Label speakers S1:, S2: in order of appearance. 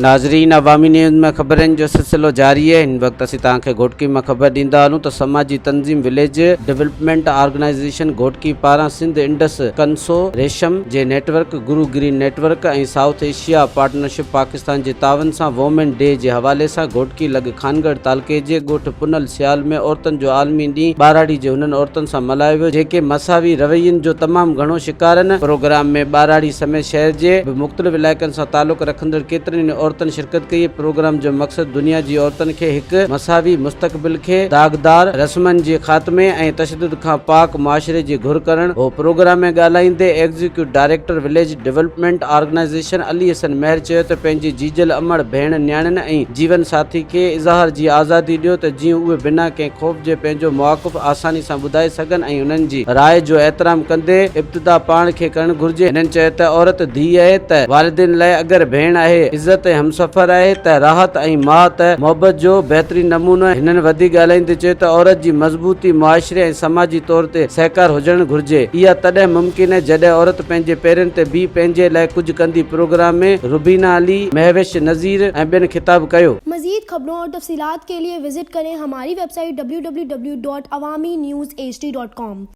S1: ناظرين عوامي نيوز ۾ خبرن جو سلسلو جاري آهي هن وقت اسين توهان کي گهوٽڪي مان خبر ڏيندا هلون ته سماجي تنظيم وليج ڊولپمينٽ آرگنائيزيشن گهوٽڪي پاران سنڌ انڊس ڪنسو ريشم جي network grow green network ۽ South Asia partnership Pakistan جي تعاون سان وومين ڊي جي حوالي سان گهوٽڪي لڳ خانڳڙهه تعلقي جي ڳوٺ پنهل سيال ۾ عورتن جو عالمي ڏينهن ٻهراڙي جي انهن عورتن سان ملهايو ويو جيڪي مساوي روين جو تمام گهڻو شڪار آهن پروگرام ۾ ٻهراڙي سميت شهر جي به مختلف علائقن سان تعلق رکندڙ ڪيترين ئي عورتن شرڪت ڪئي. پروگرام جو مقصد دنيا جي عورتن کي هڪ مساوي مستقبل کي داغدار رسمن جي خاتمي ۽ تشدد کان پاڪ معاشري جي گهر ڪرڻ هو. پروگرام ۾ ڳالهائيندي executive director village development organisation Ali Hassan Mehar چيو ته پنهنجي جيجل امڙ، ڀيڻ، نياڻين ۽ جيون ساٿي کي اظهار جي آزادي ڏيو ته جيئن اهي بنا ڪنهن خوف جي پنهنجو مواقف آساني سان ٻڌائي سگهن ۽ انهن جي راء جو احترام ڪندي ابتدا پاڻ کي ڪرڻ گهرجي. هنن چيو ته عورت ڌيء آهي ته والدين لاء اگر ڀيڻ آهي عزت ۽ همسفر آهي ته راحت ۽ ماء ته محبت جو بهترين نمونو آهي. هنن وڌيڪ ڳالهائيندي چيو ته عورت جي مضبوطي معاشري ۽ سماجي طور تي سهڪار هجڻ گهرجي اها تڏهن ممڪن آهي جڏهن عورت پنهنجي پيرن تي بيهي پنهنجي لاء ڪجهه ڪندي پروگرام ۾ روبينا علي، مهوش نذير ۽ ٻين خطاب ڪيو.
S2: مزيد خبرون اور تفصيلات ڪي ليي وزٽ ڪرين هماري website W W W dot Awami news H D dot com.